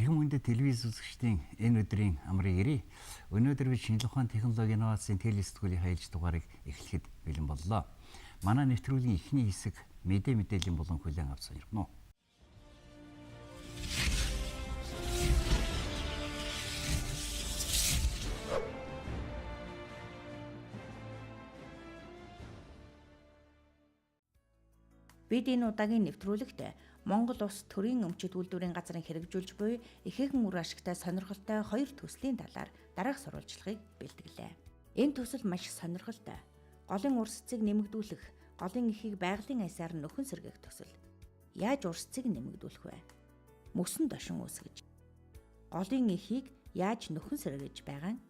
Эрхэм хүндэт телевиз үзэгчдийн энэ өдрийн амрыг ирье. Өнөөдөр бид шинжлэх ухааны технологи инновацийн телесэтгүүлийн ээлж дугаарыг эхлэхэд бэлэн боллоо. Манай нэвтрүүлгийн эхний хэсэг мэдээ мэдээллийн болон хүлээн авч сонирхно. Бид энэ удаагийн нэвтрүүлэгт Монгол Улс төрийн өмчит үйлдвэрийн газрын хэрэгжүүлж буй ихээхэн үр ашигтай сонирхолтой хоёр төслийн талаар дараах сурвалжлагыг бэлтгэлээ. Энэ төсөл маш сонирхолтой. Голын урсцыг нэмэгдүүлэх, голын эхийг байгалийн аясаар нөхөн сэргээх төсөл. Яаж урсцыг нэмэгдүүлэх вэ? Мөсөн дошин үүсгэж. Голын эхийг яаж нөхөн сэргэж байгаа нь?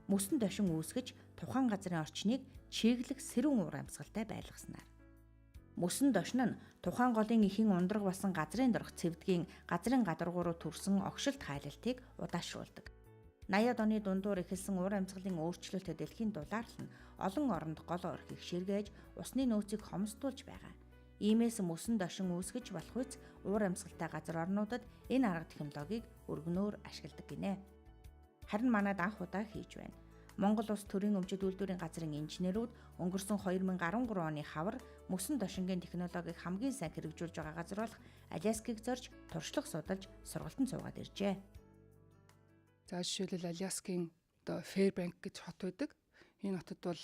Мөсөн дошин үүсгэж тухайн газрын орчныг чиглэх сэрүүн уур амьсгалтай байлгаснаар. Мөсөн дошин нь тухайн голын эхийн ундраг болсон газрын дорх цэвдгийн газрын гадаргуу руу төрсэн огшилт хайлалтыг удаашруулдаг. 80-ад оны дундуур эхэлсэн уур амьсгалын өөрчлөлт дэлхийн дулаарлал нь олон оронд гол орхийг ширгээж, усны нөөцийг хомсдуулж байгаа. Иймээс мөсөн дошин үүсгэж болох үз уур амьсгалтай газар орнуудад энэ арга технологиг өргөнөөр ашигладаг гинэ. Харин манад анх удаа хийж байна. Монгол Улс төрийн өмчит үйлдвэрийн газрын инженерүүд өнгөрсөн 2013 оны хавар мөсөн дошингийн технологиг хамгийн сайн хэрэгжүүлж байгаа газар болох Аляскыг зорж туршлага судалж сургалтанд суугаад иржээ. За жишээлбэл Аляскийн одоо Fairbank гэж хот байдаг. Энэ хотод бол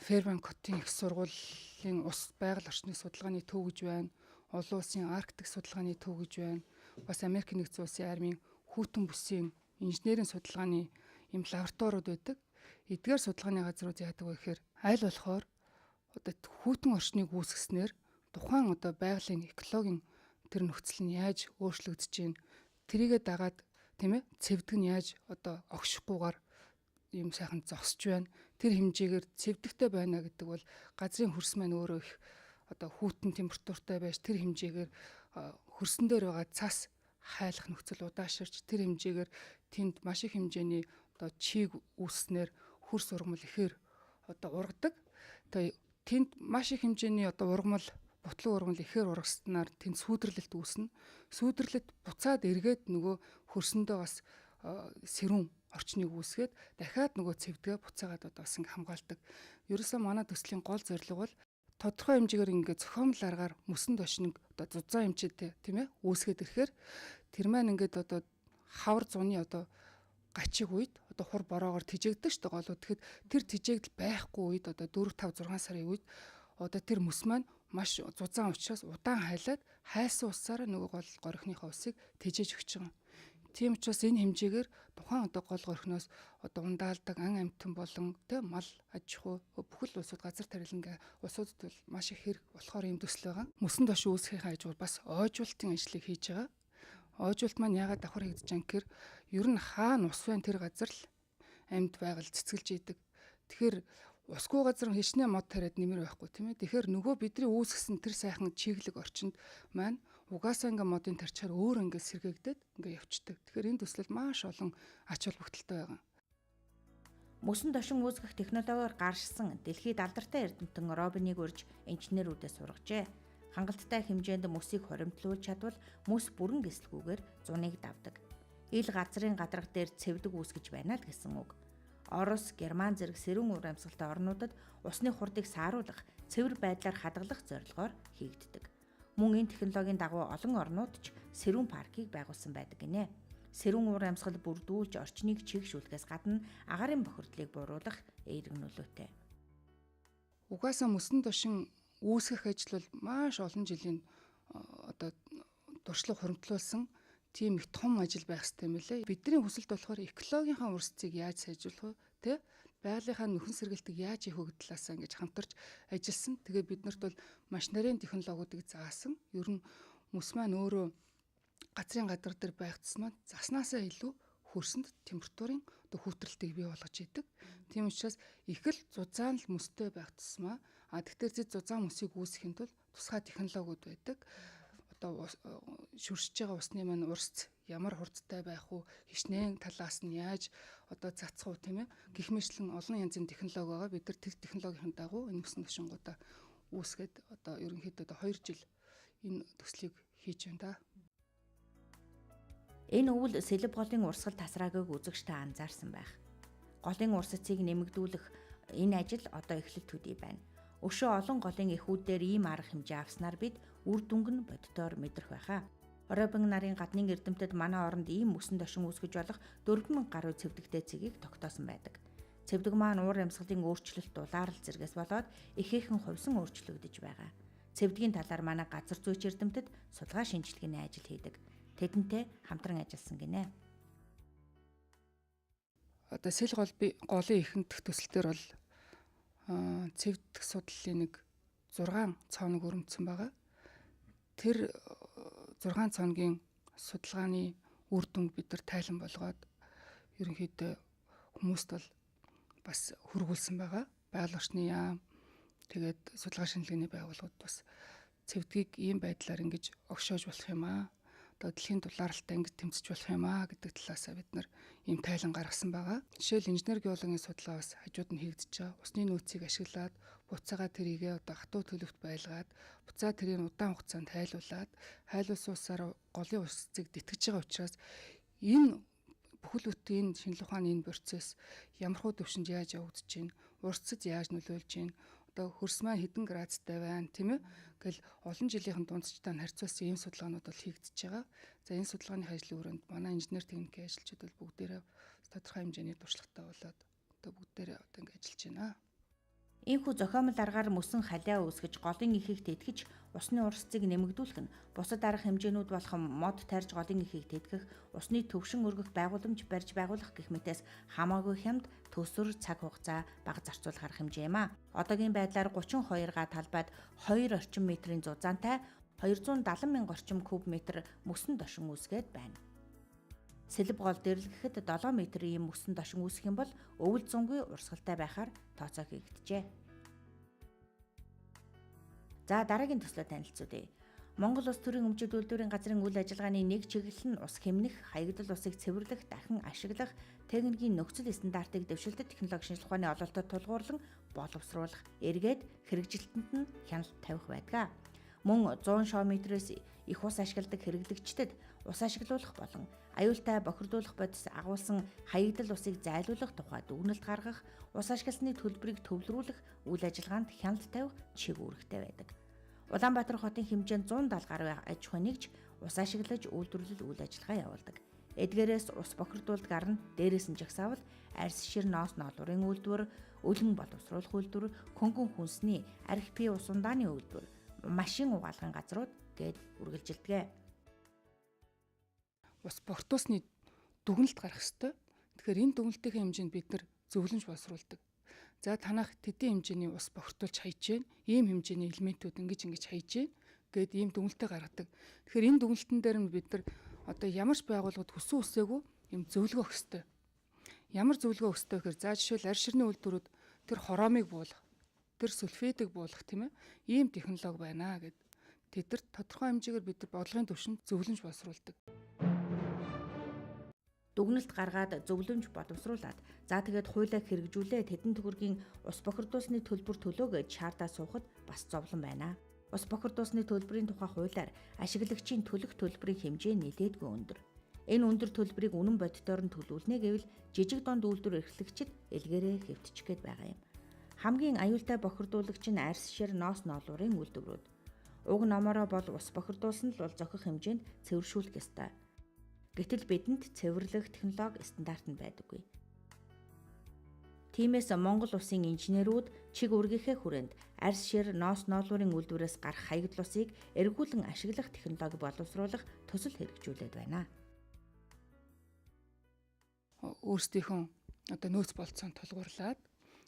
Fairbank хотын их сургуулийн ус байгаль орчны судалгааны төв гэж байна. Олон улсын Арктик судалгааны төв гэж байна. Бас Америк нэгдсэн улсын армийн хүйтэн бүсийн инженерийн судалгааны ийм лабораториуд байдаг. Эдгээр судалгааны газрууд яадаг вэ гэхээр аль болохоор одоо хүйтэн орчныг үүсгэснээр тухайн одоо байгалийн экологийн тэр нөхцөл нь яаж өөрчлөгдөж байна, тэрийгэ дагаад тийм цэвдэг нь яаж одоо огшихгүйгээр ийм сайхан зогсож байна. Тэр хэмжээгээр цэвдэгтэй байна гэдэг бол газрын хөрс маань өөрөө их одоо хүйтэн температуртай байж тэр хэмжээгээр хөрсөн дээр байгаа цас хайлах нөхцөл удааширч тэр хэмжээгээр тэнд маш их хэмжээний одоо чиг үүснээр хөрс ургамал ихээр одоо ургадаг. Тэгээ тэнд маш их хэмжээний одоо ургамал, бутлан ургамал ихээр ургаснаар тэнд сүүдэрлэлт үүснэ. Сүүдэрлэлт буцаад эргээд нөгөө хөрсөндөө бас сэрүүн орчныг үүсгээд дахиад нөгөө цэвдэгэ буцаагаад одоо бас ингээ хамгаалдаг. Ерөөсөө манай төслийн гол зорилго бол тодорхой хэмжээгээр ингээ зохиомл аргаар мөсөн дошныг одоо зузаан хэмжээтэй тийм үүсгээд ирэхээр тэр маань ингээд одоо хавар зуны одоо гачиг үед одоо хур бороогоор тэжээгдэг шүү дээ голууд. Тэгэхэд тэр тэжээгдэл байхгүй үед одоо 4 5 6 сарын үед одоо тэр мөс маань маш зузаан учраас удаан хайлаад хайлсан усаараа нөгөө гол горхиныхоо усыг тэжээж өгч байгаа. Тийм учраас энэ хэмжээгээр тухайн одоо гол горхиноос одоо ундаалдаг ан амьтан болон тэ мал аж ахуй бүхэл улсууд газар тарилангаа улсуудад бол маш их хэрэг болохоор ийм төсөл байгаа. Мөсөн дошин үүсгэхийн хажуугаар бас ойжуултын ажлыг хийж байгаа. Ойжуулт маань яагаад давхар хийгдэж байгаа гэхээр ер нь хаана ус байна тэр газар л амьд байгаль цэцгэлж идэг. Тэгэхээр усгүй газар хичнээн мод тариад нэмэр байхгүй тийм. Тэгэхээр нөгөө бидний үүсгэсэн тэр сайхан чиглэг орчинд маань угаасаа ингээ модын тарчаар өөр ингээ сэргээгдээд ингээ явцдаг. Тэгэхээр энэ төслөл маш олон ач холбогдолтой байгаа. Мөсөн дошин үүсгэх технологиор гаршсан дэлхийд алдартай эрдэмтэн Робиныг урьж инженерүүдээ сургажээ. Хангалттай хэмжээнд мөсийг хоримтлуулж чадвал мөс бүрэн гислгүүгээр зуныг давдаг. Ил газрын гадрах дээр цэвдэг үүсгэж байна л гэсэн үг. Орос, Герман зэрэг сэрүүн уур амьсгалтай орнуудад усны хурдыг сааруулах, цэвэр байдлаар хадгалах зорилгоор хийгддэг. Мөн энэ технологийн дагуу олон орнууд ч сэрүүн паркийг байгуулсан байдаг гинэ. Сэрүүн уур амьсгал бүрдүүлж орчныг чигшүүлэхээс гадна агаарын бохирдлыг бууруулах эерэг нөлөөтэй. Угаасаа мөсөн дошин үүсгэх ажил бол маш олон жилийн одоо туршлага хуримтлуулсан тийм их том ажил байх хэрэгтэй юм лээ. Бидний хүсэлт болохоор экологийнхаа урсцыг яаж сайжруулах вэ? Тэ? Байгалийнхаа нөхөн сэргэлтийг яаж их өгөх талаасаа ингэж хамтарч ажилласан. Тэгээ бид нарт бол маш нарийн технологиудыг заасан. Ер нь мөс маань өөрөө газрын гадар дээр байх тусмаа заснаасаа илүү хөрсөнд температурын одоо хүүтрэлтийг бий болгож идэг. Тийм учраас их л зузаан л мөстэй байх тусмаа тэгэхээр зэд зузаан мөсийг үүсгэхийн тулд тусгай технологиуд байдаг. Одоо шүршиж байгаа усны маань урсц ямар хурдтай байх уу, хичнээн талаас нь яаж одоо цацах уу тийм гэх мэтлэн олон янзын технологи байгаа. Бид нар тэр технологийн дагуу энэ мөсөн дошингуудаа үүсгээд одоо ерөнхийдөө 2 жил энэ төслийг хийж байна да. Энэ өвөл сэлэв голын урсгал тасраагааг үзэгч та анзаарсан байх. Голын урсцыг нэмэгдүүлэх энэ ажил одоо эхлэл төдий байна. Өшөө олон голын эхүүдээр ийм арга хэмжээ авснаар бид үр дүнг нь бодитоор мэдрэх байхаа. Оробин нарын гаднын эрдэмтэд манай оронд ийм мөсөн дошин үүсгэж болох 4000 гаруй цэвдэгтэй цэгийг тогтоосон байдаг. Цэвдэг маань уур амьсгалын өөрчлөлт дулаарл зэргээс болоод ихээхэн хувьсан өөрчлөгдөж байгаа. Цэвдгийн талаар манай газар зүйч эрдэмтэд судалгаа шинжилгээний ажил хийдэг. Тэдэнтэй хамтран ажилласан гинэ. Одоо сэл гол голын ихэнх төсөл дээр бол цэвдэх судлалын нэг 6 цооног өрөмцсөн байгаа. Тэр 6 цооногийн судалгааны үр дүнг бид нар тайлан болгоод ерөнхийдөө хүмүүст бол бас хөргүүлсэн байгаа. Байгаль орчны яам, тэгээд судалгаа шинжилгээний байгууллагууд бас цэвдгийг ийм байдлаар ингэж огшоож болох юм аа. Одоо дэлхийн дулаалтай ингэж тэмцэж болох юм аа гэдэг талаасаа бид нар ийм тайлан гаргасан байгаа. Жишээл инженер геологийн судалгаа бас хажууд нь хийгдэж байгаа. Усны нөөцийг ашиглаад буцаага тэрийгээ одоо хатуу төлөвт байлгаад буцаа тэрийг удаан хугацаанд хайлуулад хайлуулсан усаар голын усцыг тэтгэж байгаа учраас энэ бүхэл бүтэн энэ шинжлэх ухааны энэ процесс ямархуу төвшөнд яаж явагдаж байна, урсцад яаж нөлөөлж байна, одоо хөрс маань хэдэн градустай байна, тийм ээ гэл олон жилийнхэн дундчтай нь харьцуулсан ийм судалгаанууд бол хийгдэж байгаа. За энэ судалгааны ажлын өрөөнд манай инженер техникийн ажилчид бол бүгдээрээ тодорхой хэмжээний туршлагатай болоод одоо бүгдээрээ одоо ингэ ажиллаж байна. Иймхүү зохиомл аргаар мөсөн халиа үүсгэж голын ихийг тэтгэж усны урсцыг нэмэгдүүлэх нь бусад арга хэмжээнүүд болох мод тарьж голын ихийг тэтгэх, усны төвшин өргөх байгууламж барьж байгуулах гэх мэтээс хамаагүй хямд төсвөр цаг хугацаа бага зарцуулах арга хэмжээ юм а. Одоогийн байдлаар 32 га талбайд 2 орчим метрийн зузаантай 270 мянга орчим куб метр мөсөн дошин үүсгээд байна. Сэлэв гол дэрлэгэхэд 7 метр ийм мөсөн дошин үүсэх юм бол өвөл зунгүй урсгалтай байхаар тооцоо хийгджээ. За дараагийн төслөө танилцуулъя. Монгол Улс төрийн өмчит үйлдвэрийн газрын үйл ажиллагааны нэг чиглэл нь ус хэмнэх, хаягдал усыг цэвэрлэх, дахин ашиглах, техникийн нөхцөл стандартыг дэвшилтэт технологи шинжилгээ ухааны ололтод тулгуурлан боловсруулах, эргээд хэрэгжилтэнд нь хяналт тавих байдаг. Мөн 100 шометрээс их ус ашигладаг хэрэглэгчдэд ус ашиглуулах болон аюултай бохирдуулах бодис агуулсан хаягдал усыг зайлуулах тухай дүгнэлт гаргах, ус ашигласны төлбөрийг төвлөрүүлэх үйл ажиллагаанд хяналт тавих чиг үүрэгтэй байдаг. Улаанбаатар хотын хэмжээнд 170 гаруй аж ахуй нэгж ус ашиглаж үйлдвэрлэл үйл ажиллагаа явуулдаг. Эдгээрээс ус бохирдуулдаг ар нь дээрээс нь жагсаавал арьс шир ноос ноолуурын үйлдвэр, өлөн боловсруулах үйлдвэр, хөнгөн хүнсний архи ус ундааны үйлдвэр, машин угаалгын газрууд гээд үргэлжилдэг. Ус бохирдуулсны дүгнэлт гарах ёстой. Тэгэхээр энэ дүгнэлтийн хэмжээнд бид нар зөвлөмж боловсруулдаг. За танах тэдний хэмжээний ус бохирдуулж хайж гэн, ийм хэмжээний элементүүд ингэж ингэж хайж гэн гэд ийм дүгнэлтээ гаргадаг. Тэгэхээр энэ дүгнэлтэн дээр нь бид нар одоо ямар ч байгууллагад хүсэн үсээгүй ийм зөвлөгөө өгөх ёстой. Ямар зөвлөгөө өгөх ёстой гэхээр за жишээл арь ширний үйлдвэрүүд тэр хромыг буулгах, тэр сульфидыг буулгах тийм ээ ийм технологи байна гэд тэдэрт тодорхой хэмжээгээр бид нар бодлогын түвшинд зөвлөмж боловсруулдаг. Дүгнэлт гаргаад зөвлөмж боловсруулад за тэгээд хуулиа хэрэгжүүлээ тэдэн төгрөгийн ус бохирдуулсны төлбөр төлөө гэж шаардаа суухад бас зовлон байна. Ус бохирдуулсны төлбөрийн тухай хуулиар ашиглагчийн төлөх төлбөрийн хэмжээ нэлээдгүй өндөр. Энэ өндөр төлбөрийг үнэн бодитоор нь төлүүлнэ гэвэл жижиг дунд үйлдвэр эрхлэгчид элгээрээ хэвтчих гээд байгаа юм. Хамгийн аюултай бохирдуулагч нь арьс шир ноос ноолуурын үйлдвэрүүд. Уг номороо бол ус бохирдуулсан л бол зохих хэмжээнд цэвэршүүлэх ёстой. Гэтэл бидэнд цэвэрлэх технологи стандарт нь байдаггүй. Тиймээс Монгол улсын инженерүүд чиг үргийнхээ хүрээнд арьс шир ноос ноолуурын үйлдвэрээс гарах хаягдал усыг эргүүлэн ашиглах технологи боловсруулах төсөл хэрэгжүүлээд байна. Өөрсдийнхөө одоо нөөц болцоонд тулгуурлаад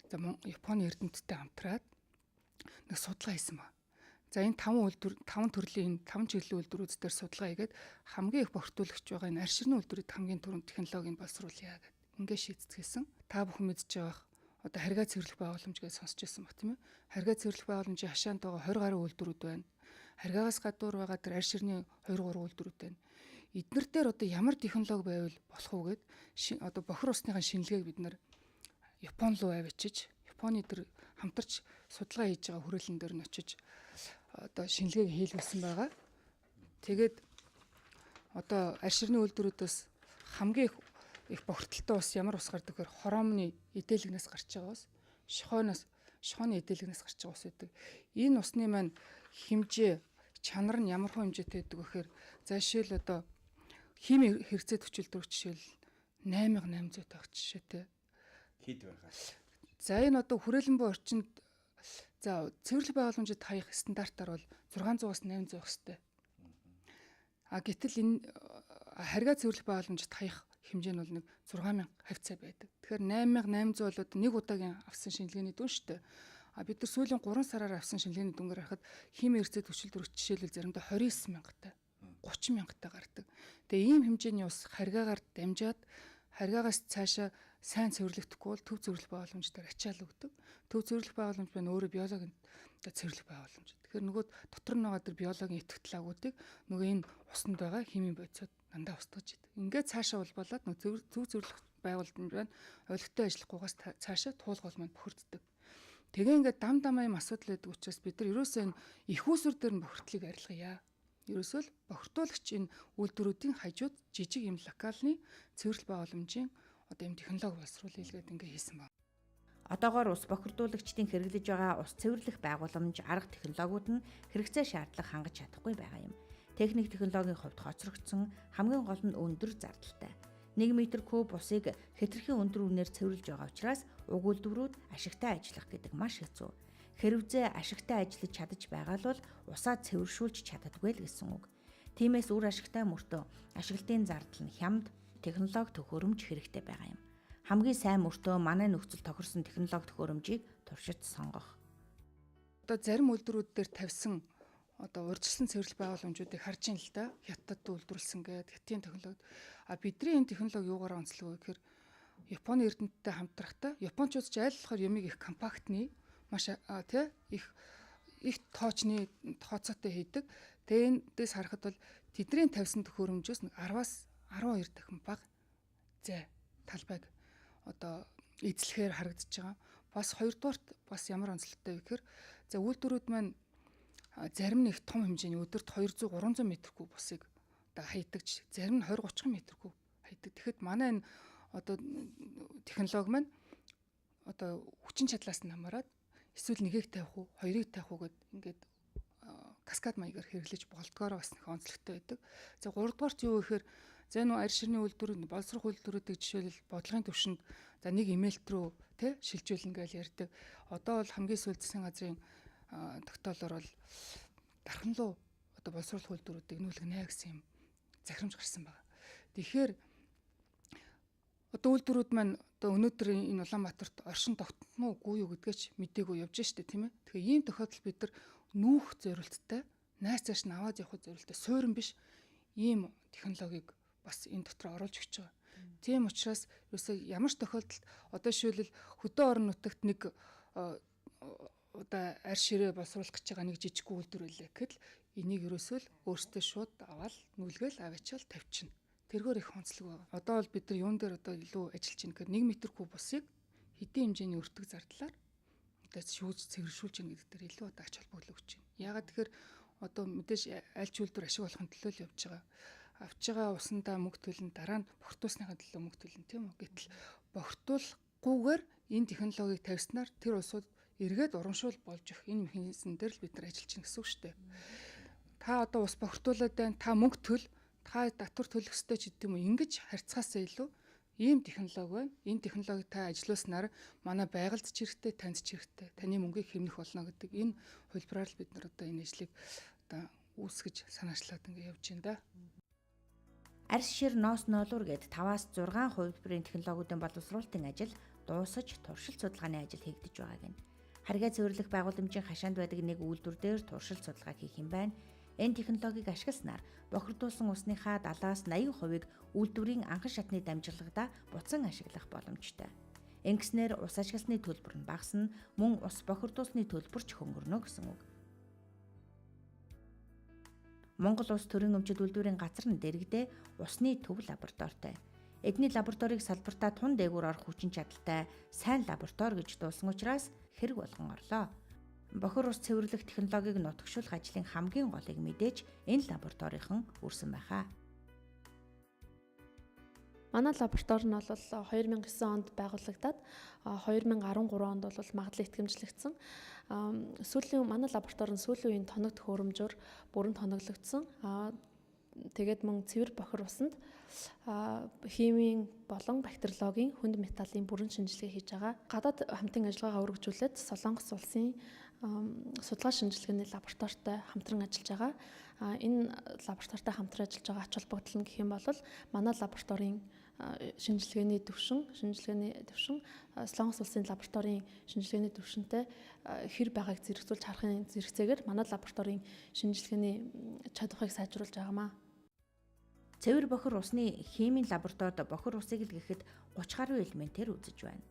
за Японы эрдэмтдтэй хамтраад нэг судалгаа хийсэн ба. За энэ 5 үйлдвэр 5 төрлийн энэ 5 чиглэлийн үйлдвэрүүд дээр судалгаа хийгээд хамгийн их бохирдуулагч байгаа энэ арь ширний үйлдвэрүүд хамгийн түрүүнд технологиг боловсруулъя гэд ингээ шийдцгээсэн. Та бүхэн мэдж байгаа одоо харьгаа цэвэрлэх байгууламж гэж сонсч байсан баг тийм ээ. Харьгаа цэвэрлэх байгууламжийн хашаанд байгаа 20 гаруй үйлдвэрүүд байна. Харьгаагаас гадуур байгаа тэр арь ширний 2 3 үйлдвэрүүд байна. Эднэр дээр одоо ямар технологи байвал болох уу гэд одоо бохир усныхаа шинжилгээг бид нар Япон руу авчиж Японы тэр хамтарч судалгаа хийж байгаа хүрээлэн дээр нь очиж одоо шинжилгээг хийлгүүлсэн байгаа. Тэгээд Одоо арь ширний үйлдвэрүүдээс хамгийн их бохирдолтой ус ямар ус гардаг гэхээр хромны эдэлгнээс гарч байгаа ус, шохооны эдэлгнээс гарч байгаа ус байдаг. Энэ усны маань хэмжээ, чанар нь ямар хэмжээтэй байдаг гэхээр за жишээл одоо хими хэрэгцээ хүчилдөрөх жишээл 8800 таах жишээтэй. Хэд байгаа? За энэ одоо хүрээлэн буй орчинд за цэвэрлэх байгууламжид хаях стандартаар бол 600-аас 800 байх ёстой. А гэтэл энэ харьгаа цэвэрлэх байгууламжид хаях хэмжээ нь бол нэг 6000 хавцаа байдаг. Тэгэхээр 8800 бол одоо нэг удаагийн авсан шинжилгээний дүн шүү дээ. А бид нар сүүлийн 3 сараар авсан шинжилгээний дүнгээр харахад хими хэрэгцээ хүчилдөрөх жишээлбэл заримдаа 29 мянгатай, 30 мянгатай гардаг. Тэгээ ийм хэмжээний ус харьгаагаар дамжаад харьгаагаас цаашаа сайн цэвэрлэгдэхгүй бол төв цэвэрлэх байгууламж дээр ачаал өгдөг. Төв цэвэрлэх байгууламж байна өөрөө биологийн цэвэрлэх байгууламж. Тэгэхээр нөгөө дотор нь байгаа тэр биологийн идэвхтэй лагуудыг нөгөө энэ усанд байгаа химийн бодисод дандаа устгаж идэг. Ингээд цаашаа улбалаад нөгөө төв цэвэрлэх байгууламж байна олигтой ажиллахгүйгаас цаашаа туулгал маань бохирддог. Тэгээ ингээд дам дамаа юм асуудал байдаг учраас бид нар ерөөсөө энэ их усүр дээр нь бохирдлыг арилгая. Ерөөсөө л бохирдуулагч энэ үйлдвэрүүдийн хажууд жижиг юм локалны цэвэрлэх байгууламжийн одоо юм технологи боловсруулъя гэдэг ингээ хийсэн байна. Одоогоор ус бохирдуулагчдын хэрэглэж байгаа ус цэвэрлэх байгууламж арга технологиуд нь хэрэгцээ шаардлага хангаж чадахгүй байгаа юм. Техник технологийн хувьд хоцрогдсон, хамгийн гол нь өндөр зардалтай. 1 метр куб усыг хэтэрхий өндөр үнээр цэвэрлж байгаа учраас уг үйлдвэрүүд ашигтай ажиллах гэдэг маш хэцүү. Хэрвээ ашигтай ажиллаж чадаж байгаа л бол усаа цэвэршүүлж чаддаггүй л гэсэн үг. Тиймээс үр ашигтай мөртөө ашиглалтын зардал нь хямд технологи төхөөрөмж хэрэгтэй байгаа юм. Хамгийн сайн мөртөө манай нөхцөл тохирсон технологи төхөөрөмжийг туршиж сонгох. Одоо зарим үйлдвэрүүд дээр тавьсан одоо урьдчилсан цэвэрлэх байгууламжуудыг харж ин л да. Хятад үйлдвэрлэсэн гээд хятадын технологи. А бидний энэ технологи юугаар онцлог вэ гэхээр Японы эрдэмтдтэй хамтрахдаа японочууд ч аль болохоор юмыг их компактны маш тий их тоочны тооцоотой хийдэг. Тэгээ эндээс харахад бол тэдний тавьсан төхөөрөмжөөс 10-аас 12 дахин бага зай талбайг одоо эзлэхээр харагдаж байгаа. Бас хоёрдугаарт бас ямар онцлогтой вэ гэхээр за үйлдвэрүүд маань зарим нэг том хэмжээний өдөрт 200 300 метр куб усыг одоо хайдаг, зарим нь 20 30 метр куб хайдаг. Тэгэхэд манай энэ одоо технологи маань одоо хүчин чадлаас нь хамаарат эсвэл нэгийг тавих уу, хоёрыг тавих уу гэд ингээд каскад маягаар хэрэглэж болдгоороо бас нэг онцлогтой байдаг. За гуравдугаарт юу гэхээр за нүү арь ширний үйлдвэр, боловсрох үйлдвэрүүдийг жишээлбэл бодлогын түвшинд за нэг имэйлт рүү тэ шилжүүлнэ гэж ярьдаг. Одоо бол хамгийн сүүлд засгийн газрын тогтоолоор бол дархан руу одоо боловсруулах үйлдвэрүүдийг нүүлгэнэ гэсэн юм захирамж гарсан байна. Тэгэхээр одоо үйлдвэрүүд маань одоо өнөөдөр энэ Улаанбаатарт оршин тогтно уугүй юу гэдгээ ч мдээгүй явж штэ тийм ээ. Тэгэхээр ийм тохиолдолд бид нар нүүх зорилттой, найз цааш нь аваад явах зорилттой суурин биш ийм технологиг бас энэ дотор оруулж өгч байгаа. Тийм учраас ерөөсөө ямар ч тохиолдолд одоо шүүлэл хөдөө орон нутагт нэг одоо арь ширээ боловсруулах гэж байгаа нэг жижиг үйлдвэр байлаа гэхэд л энийг ерөөсөө л өөртөө шууд аваад нүлгээл аваачаал тавьчихна. Тэргээр их онцлог байгаа. Одоо бол бид нар юун дээр одоо илүү ажиллаж байна гэхээр 1 метр куб усыг хэдийн хэмжээний өртөг зардлаар одоо шүүж цэвэршүүлж гин гэдэг дээр илүү одоо ач холбогдол өгч байна. Яагаад тэгэхээр одоо мэдээж аль ч үйлдвэр ашиг болохын төлөө л явж байгаа. Авч байгаа усандаа мөнгө төлнө, дараа нь бохирдуулсныхаа төлөө мөнгө төлнө тийм үү? Гэтэл бохирдуулахгүйгээр энэ технологиг тавьснаар тэр улсууд эргээд урамшуул болж өгөх энэ механизм дээр л бид нар ажиллаж байна гэсэн үг шүү дээ. Та одоо ус бохирдуулаад байна, та мөнгө төл, та татвар төлөх ёстой ч гэдэг юм уу? Ингэж харьцахаасаа илүү ийм технологи байна. Энэ технологиг та ажилуулснаар манай байгальд ч хэрэгтэй, танд ч хэрэгтэй. Таны мөнгийг хэмнэх болно гэдэг энэ хувилбараар л бид нар одоо энэ ажлыг одоо үүсгэж санаачлаад ингэ явж байна да. Арьс шир ноос ноолуур гээд 5-аас 6 хувилбарын технологиудын боловсруулалтын ажил дуусаж туршилт судалгааны ажил хийгдэж байгааг нь. Харьгаа цэвэрлэх байгууламжийн хашаанд байдаг нэг үйлдвэр дээр туршилт судалгаа хийх юм байна. Энэ технологиг ашигласнаар бохирдуулсан усныхаа 70-аас 80%-ийг үйлдвэрийн анхан шатны дамжлагадаа буцан ашиглах боломжтой. Ингэснээр ус ашигласны төлбөр нь багасна, мөн ус бохирдуулсны төлбөр ч хөнгөрнө гэсэн үг. Монгол Улс төрийн өмчит үйлдвэрийн газар нь дэрэгдээ усны төв лабораторитой. Эдний лабораторийг салбартаа тун дээгүүр орох хүчин чадалтай сайн лаборатори гэж дуусан учраас хэрэг болгон орлоо. Бохир ус цэвэрлэх технологиг нутагшуулах ажлын хамгийн голыг мэдээж энэ лабораторийнхан үрсэн байхаа. Манай лаборатори нь бол 2009 онд байгуулагдаад 2013 онд бол магадлал итгэмжлэгдсэн. Сүүлийн манай лаборатори нь сүүлийн үеийн тоног төхөөрөмжөөр бүрэн тоноглогдсон. Тэгээд мөн цэвэр бохир усанд химийн болон бактериологийн хүнд металлын бүрэн шинжилгээ хийж байгаа. Гадаад хамтын ажиллагаагаа өргөжүүлээд Солонгос улсын судалгаа шинжилгээний лабораторитой хамтран ажиллаж байгаа. Энэ лабораторитой хамтран ажиллаж байгаа ач холбогдол нь гэх юм бол манай лабораторийн шинжилгээний төвшин Солонгос улсын лабораторийн шинжилгээний төвшөнтэй хэр байгааг зэрэгцүүлж харахын зэрэгцээгээр манай лабораторийн шинжилгээний чадварыг сайжруулж байгаамаа. Цэвэр бохир усны химийн лабораторид бохир усыг л гэхэд 30 гаруй элементээр үзэж байна.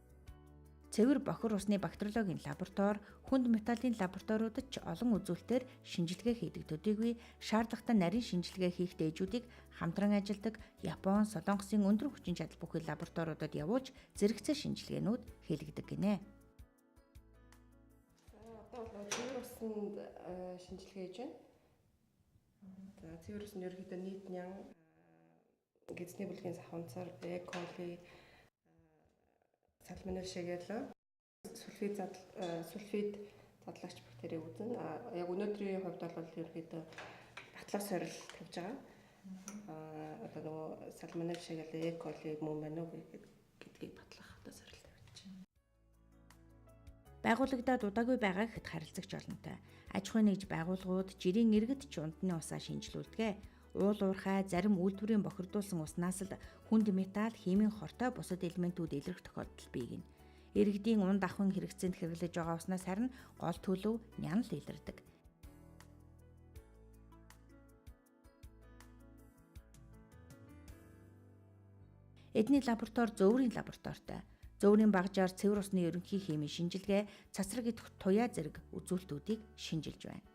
Цэвэр бохир усны бактериологийн лаборатори, хүнд металлын лабораториудад ч олон үзүүлэлтээр шинжилгээ хийдэг төдийгүй шаардлагатай нарийн шинжилгээ хийх дээжүүдийг хамтран ажилладаг Япон, Солонгосын өндөр хүчин чадал бүхий лабораториудад явуулж зэрэгцээ шинжилгээнүүд хийлэгдэг гинэ. Одоо бол цэвэр усанд шинжилгээ хийж байна. За цэвэр ус нь ерөнхийдөө нийт нян гэдэсний бүлгийн сахунцар, E. coli, сальмонелла шигелла, сульфид задлагч бактерийг үзнэ. Яг өнөөдрийн хувьд бол ерөнхийдөө батлах сорил тавьж байгаа. Одоо нөгөө сальмонелла шигелла, E. coli мөн байна уу гэдгийг батлах одоо сорил тавьж байна. Байгуулагдаад удаагүй байгаа гэхэд харилцагч олонтой. Аж ахуйн нэгж байгууллагууд жирийн иргэд ч ундны усаа шинжилүүлдэг. Уул уурхай, зарим үйлдвэрийн бохирдуулсан уснаас л хүнд металл, химийн хортой бусад элементүүд илрэх тохиолдол бий гэнэ. Иргэдийн унд ахуйн хэрэгцээнд хэрэглэж байгаа уснаас харин гол төлөв нянал илэрдэг. Эдний лаборатори зөөврийн лабораторитой. Зөөврийн багжаар цэвэр усны ерөнхий химийн шинжилгээ, цацраг идэх туяа зэрэг үзүүлэлтүүдийг шинжилж байна.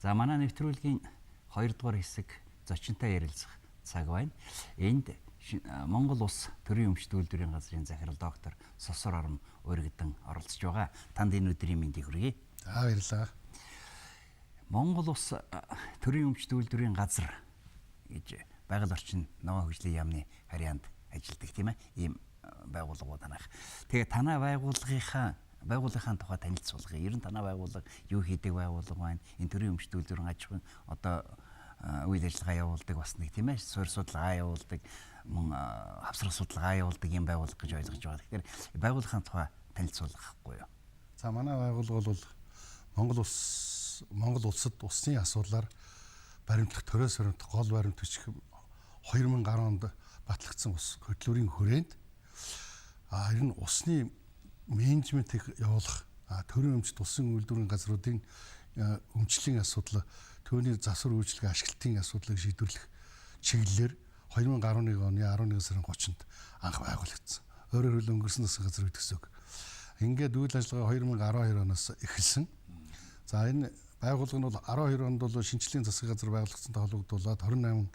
За манай нэвтрүүлгийн 2 дугаар хэсэг зочинтой ярилцах цаг байна. Энд Монгол улс төрийн өмчт үйлдвэрийн газрын захирал доктор Сосор Ором Өргөдөн оролцож байгаа. Танд энэ өдрийн мэндийг хүргэе. За баярлалаа. Монгол улс төрийн өмчт үйлдвэрийн газар гэж байгаль орчин ногоон хөгжлийн яамны харьяанд ажилладаг тийм ээ. Ийм байгууллагууд танах. Тэгээ танай байгууллагынхаа тухай танилцуулгая. Ер нь танай байгууллага юу хийдэг байгууллага байна? Энэ төрийн өмчт үйлдвэрийн аж ахуйн одоо үйл ажиллагаа явуулдаг бас нэг тийм ээ, суурь судалгаа явуулдаг, мөн хавсрах судалгаа явуулдаг юм байгууллага гэж ойлгож байгаа. Тэгэхээр байгууллагын тухай танилцуулгахгүй юу? За манай байгууллага бол Монгол улсад усны асуудлаар баримтлах, төрөөс баримтлах, гол баримтлагч 2010 онд батлагдсан ус хөтөлбөрийн хүрээнд ер нь усны менежментийг явуулах, төрийн өмчт улсын үйлдвэрийн газруудын өмчлийн асуудал, түүний засвар үйлчилгээ ашиглалтын асуудлыг шийдвэрлэх чиглэлээр 2011 оны 11 сарын 30-нд анх байгуулагдсан. Өөрөөр хэлбэл өнгөрсөн засгийн газар үед гэсэн үг. Ингээд үйл ажиллагаа 2012 оноос эхэлсэн. За энэ байгууллага нь бол 12 онд бол шинжлэлийн засгийн газар байгуулагдсантай холбогдуулаад 28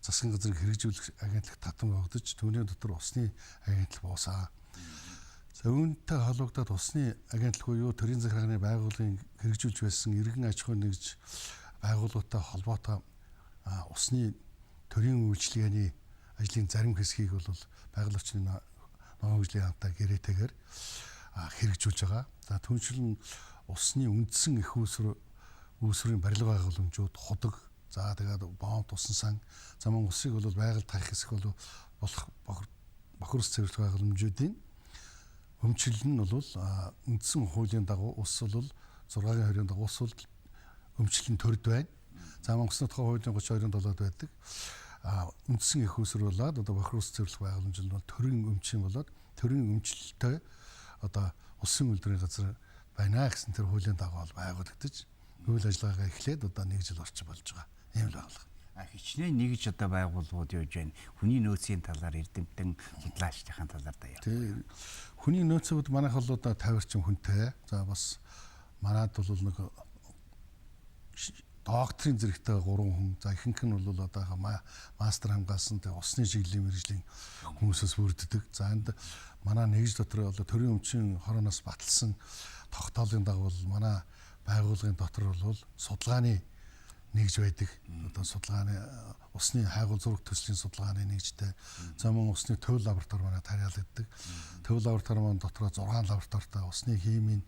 засгийн газрыг хэрэгжүүлэх агентлаг татан богдож, түүний дотор усны агентлаг буусан. За үүнтэй холбогдоод усны агентлаг буюу төрийн захиргааны байгууллагын хэрэгжүүлж байсан иргэн аж ахуйн нэгж байгууллагатай холбоотой усны төрийн үйлчилгээний ажлын зарим хэсгийг бол байгаль орчны ногоон хөгжлийн яамтай гэрээтэйгээр хэрэгжүүлж байгаа. За түншлэн усны үндсэн их үүсвэрийн барилга байгууламжууд, худаг, за тэгээд бомб, усан сан, за мөн усыг бол байгаль тарих хэсэг бол болох бохир ус цэвэрлэх байгууламжуудын өмчлөл нь бол үндсэн хуулийн дагуу ус бол 6-гийн 20-ын дагуу ус бол өмчлөлийн төрд байна. За мөн усны тухай хуулийн 32-ын 7-д байдаг. Үндсэн их үүсвэр болоод одоо бохир ус цэвэрлэх байгууламж нь бол төрийн өмчин болоод төрийн өмчлөлтөй одоо улсын үйлдвэрийн газар байна гэсэн тэр хуулийн дагуу байгуулагдаж үйл ажиллагаагаа эхлээд одоо нэг жил орчим болж байгаа. Ийм л байгууллага. Хичнээн нэгж одоо байгууллагууд явж байна. Хүний нөөцийн талаар эрдэмтэн судлаачдын талаар даяар. Тий. Хүний нөөцүүд манайх бол одоо 50 орчим хүнтэй. За бас манайд бол нэг докторийн зэрэгтэй 3 хүн, за ихэнх нь бол одоо мастер хамгаалсан тэг усны чиглэлийн мэргэжлийн хүмүүсээс бүрддэг. За энд манай нэгж дотор одоо төрийн өмчийн хорооноос баталсан тогтоолын дагуу манай байгууллагын дотор бол судалгааны нэгж байдаг. Одоо судалгааны усны хайгуул зураг төслийн судалгааны нэгжтэй. За мөн усны төв лаборатори манай тариалагддаг. Төв лаборатори маань дотроо 6 лабораторитой усны химийн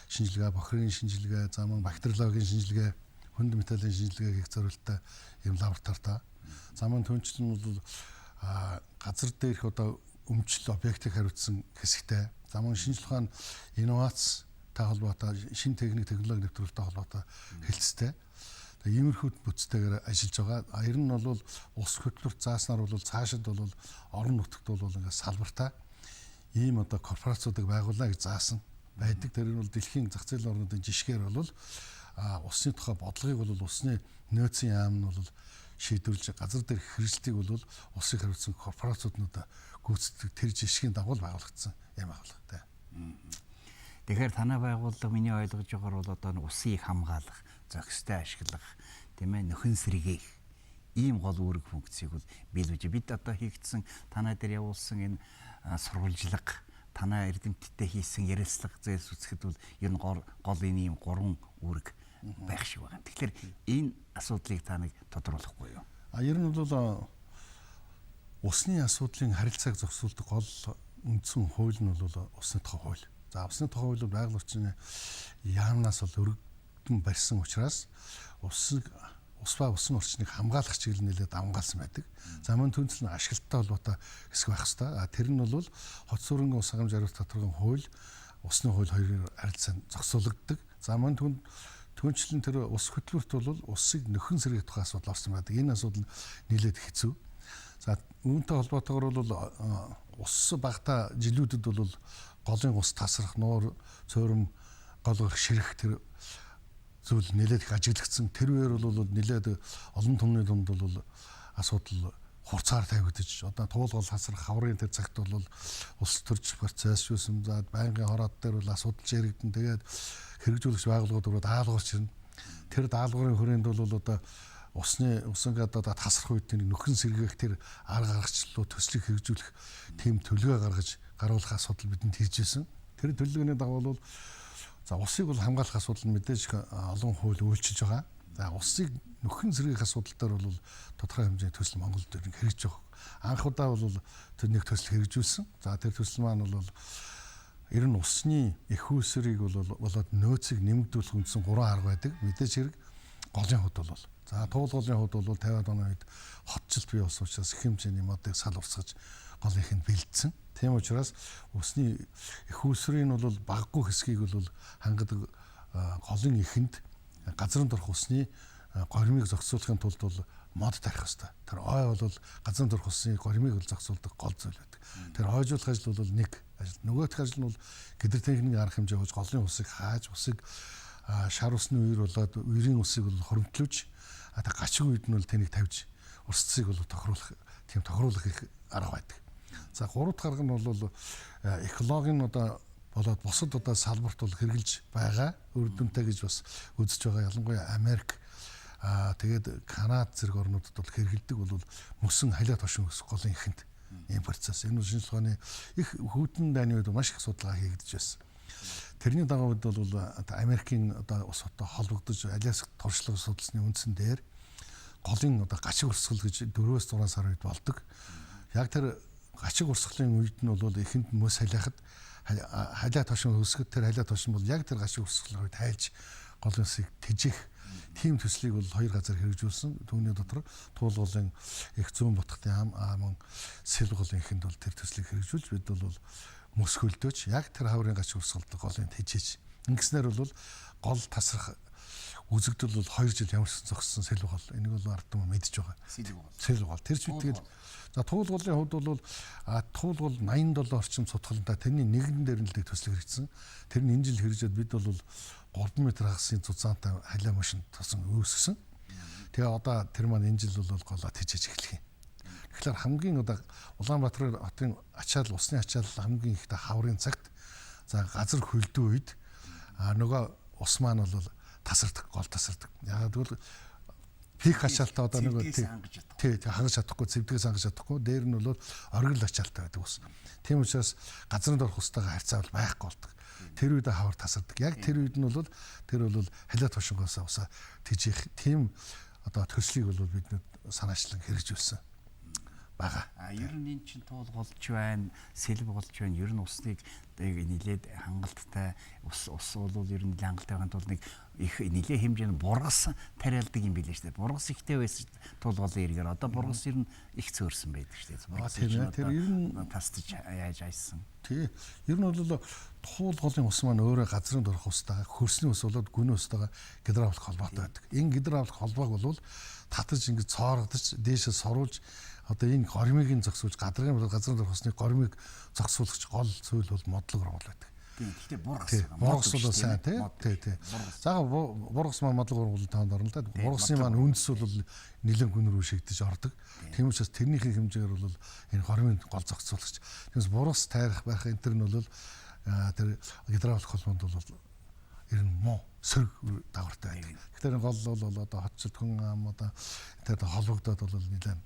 шинжилгээ, бохирын шинжилгээ, за мөн бактериологийн шинжилгээ, хүнд металлын шинжилгээ хийх зорилттой ийм лабораторитой. За мөн түнчлэн бол газар дээрх одоо өмчл объектыг хариуцсан хэсэгтэй. За мөн шинжлэх ухаан инновацтай холбоотой, шинэ техник технологи нэвтрүүлэлттэй холбоотой хэлцтэй. Тэгээ иймэрхүү бүтцтэйгээр ажиллаж байгаа. Ер нь бол ус хөтөлбөрт зааснаар бол цаашид бол орон нутагт бол ингээд салбартай ийм одоо корпорациудыг байгуулаа гэж заасан байдаг. Тэр нь бол дэлхийн зах зээлийн орнуудын жишгээр бол усны тухай бодлогыг бол усны нөөцийн яам нь бол шийдвэрлэж газар дээрх хэрэгжилтийг бол усыг хариуцсан корпорациуднууд гүйцэтгэдэг тэр жишгийн дагуу байгуулагдсан юм байгууллагатай. Тэгэхээр танай байгууллага миний ойлгож байгаагаар бол одоо усыг хамгаалах, зохистой ашиглах, тийм ээ, нөхөн сэргээх ийм гол үүрэг функцийг бол биелүүлж бид одоо хийгдсэн танай дээр явуулсан энэ сурвалжлага, танай эрдэмтдтэй хийсэн ярилцлага зээлс үзэхэд бол ер нь гол энэ ийм гурван үүрэг байх шиг байна. Тэгэхээр энэ асуудлыг та нэг тодруулахгүй юу? А ер нь бол усны асуудлын харилцааг зохицуулдаг гол үндсэн хууль нь бол усны тухай хууль. За усны тухай хууль бол байгаль орчны яамнаас бол өргөдөн барьсан учраас усыг ус ба усан орчныг хамгаалах чиглэл нэлээд давамгаалсан байдаг. За мөн түнцэл нь ашиглалттай холбоотой хэсэг байх ёстой. А тэр нь бол хот сүрэнгийн ус хангамж хариуцлага тодорхой хууль, усны хууль хоёрын харилцаанд зохицуулагддаг. За мөн түнчлэн тэр ус хөтөлбөрт бол усыг нөхөн сэргээх тухай асуудал орсон байдаг. Энэ асуудал нэлээд хэцүү. За үүнтэй холбоотойгоор бол ус багтаа жилүүдэд бол голын ус тасрах, нуур, цөөрөм, гол өрх ширэх тэр зүйл нэлээд их ажиглагдсан. Тэр үеэр бол нэлээд олон түмний дунд бол асуудал хурцаар тавигдаж, одоо туулгал хасрах хаврын тэр цагт бол улс төрч процесс юусэн, за байнгын хороод дээр бол асуудал яригдэн. Тэгээд хэрэгжүүлэгч байгууллагууд руу даалгаварч ирнэ. Тэр даалгаврын хүрээнд бол одоо усны усан одоо тасрах үед нөхөн сэргээх тэр арга аргачлалуу төслийг хэрэгжүүлэх тийм төлөвөө гаргаж гаруулах асуудал бидэнд ирж байсан. Тэр төлөвлөгөөний дагуу бол за усыг бол хамгаалах асуудал нь мэдээж олон хууль үйлчилж байгаа. За усыг нөхөн сэргээх асуудал дээр бол тодорхой хэмжээний төсөл Монголд хэрэгжиж байгаа. Анх удаа бол тэр нэг төсөл хэрэгжүүлсэн. За тэр төсөл маань бол ер нь усны эх үүсвэрийг бол болоод нөөцийг нэмэгдүүлэх үндсэн 3 арга байдаг. Мэдээж хэрэг голын хувьд бол за туулголын хувьд бол 50-аад оны үед хотчлт бий болсон учраас их хэмжээний модыг сал урсгаж гол ихэнд бэлдсэн. Тийм учраас усны эх үүсвэрийн бол багагүй хэсгийг бол хангадаг голын ихэнд газрын дорх усны горимыг зохицуулахын тулд бол мод тарих ёстой. Тэр ой бол газрын дорх усны горимыг бол зохицуулдаг гол зүйл байдаг. Тэр хойжуулах ажил бол нэг ажил. Нөгөөх ажил нь бол гэдэр техникийн арга хэмжээ хөөж голын усыг хааж, усыг шар усны үер болоод үерийн усыг бол хоримтлуулж, а гачиг үед нь бол тэнийг тавьж урсцыг бол тохируулах тийм тохируулах их арга байдаг. За гурав дахь арга нь бол экологийн одоо болоод бусад одоо салбарт бол хэрэгжилж байгаа үр дүнтэй гэж бас үзэж байгаа. Ялангуяа Америк тэгээд Канад зэрэг орнуудад бол хэрэгэлдэг бол мөсөн халиа тошин өсөх голын ихэнд ийм процесс. Энэ шинжлэх ухааны их хүйтэн дайны үед маш их судалгаа хийгдэж байсан. Тэрний дагуу бид бол Америкийн одоо ус хоттой холбогдож Аляск туршлага судалсны үндсэн дээр голын одоо гачиг урсгал гэж 4-6 сар үед болдог. Яг тэр гачиг урсгалын үед нь бол эхэнд мөс халиахад халиа тошин өсгөд тэр халиа тошин бол яг тэр гачиг урсгалын үед хайлж голын усыг тэжээх тийм төслийг бол хоёр газар хэрэгжүүлсэн. Түүний дотор Туулгуулын их зүүн ботхтын ам мөн Сэлголын ихэнд бол тэр төслийг хэрэгжүүлж бид бол мөс хөлдөөч яг тэр хаврын гачиг урсгалд голын тэжээж. Ингэснээр бол гол тасрах үзэгдэл бол 2 жил ямар ч зогссон сэлгол. Энийг бол ард түмэн мэдж байгаа. Сэлгол. Тэр ч тэгэл за туулгуулын хувьд бол туулгуул 87 орчим цутгалантай тэрний нэгэн дээр нь л төсөл хэрэгжсэн. Тэр нь энэ жил хэрэгжээд бид бол 3 м хагасын цуцаантай халиа машин тосон үүсгэсэн. Тэгээ одоо тэр маань энэ жил бол голоо тэжээж эхлэх юм. Тэгэхээр хамгийн одоо Улаанбаатар хотын ачаал усны ачаал хамгийн ихтэй хаврын цагт за газар хөлдөө үед нөгөө ус маань бол тасардаг, гол тасардаг. Яагаад гэвэл пик ачаалтаа одоо нэг тий хангаж чадахгүй, зэвдгээс хангаж чадахгүй, дээр нь бол оргил ачаалттай байдаг ус. Тийм учраас газрын дорх устайгаа харьцаа бол байхгүй болдог. Тэр үед хавар тасардаг. Яг тэр үед нь бол тэр бол халиа тушингоос усаа тэжээх тийм одоо төслийг бол бид санаачлан хэрэгжүүлсэн байгаа. А ер нь энэ чинь туулголж байна, сэлб болж байна. Ер нь усныг нилээд хангалттай ус бол ер нь хангалттай байхын тулд нэг их нилээ хэмжээний бургас тариалдаг юм билээ шүү дээ. Бургас ихтэй байсан туулголын эргээр одоо бургас ер нь их цөөрсөн байдаг шүү дээ. Тэр ер нь тасдаж яаж айсан. Тий. Ер нь бол туулголын ус маань өөрөө газрын дорх устайгаа, хөрсний ус болоод гүний устайгаа гидравлик холбоотой байдаг. Энэ гидравлик холбоог бол татаж ингэж цооргодож дээшээ соруулж одоо энэ гормыг нь зогсуулж газрын дорх усны гормыг зогсуулагч гол зүйл бол модлог ургамал байдаг. Тийм. Гэхдээ бургас. Бургас бол сайн тий. Тий, тий. За бургас маань модлог ургамал таанд орно л да. Бургасны маань үндэс бол нэлээд гүн рүү шигдэж ордог. Тийм учраас тэрнийхээ хэмжээгээр бол энэ гормын гол зогсуулагч. Тиймээс бургас тайрах байх энэ төр нь бол тэр гидравлик холбоонд бол ер нь муу сөрөг дагавартай байдаг. Тэгэхээр гол бол одоо хотчилд хүн ам одоо тэр холбогдоод бол нэлээд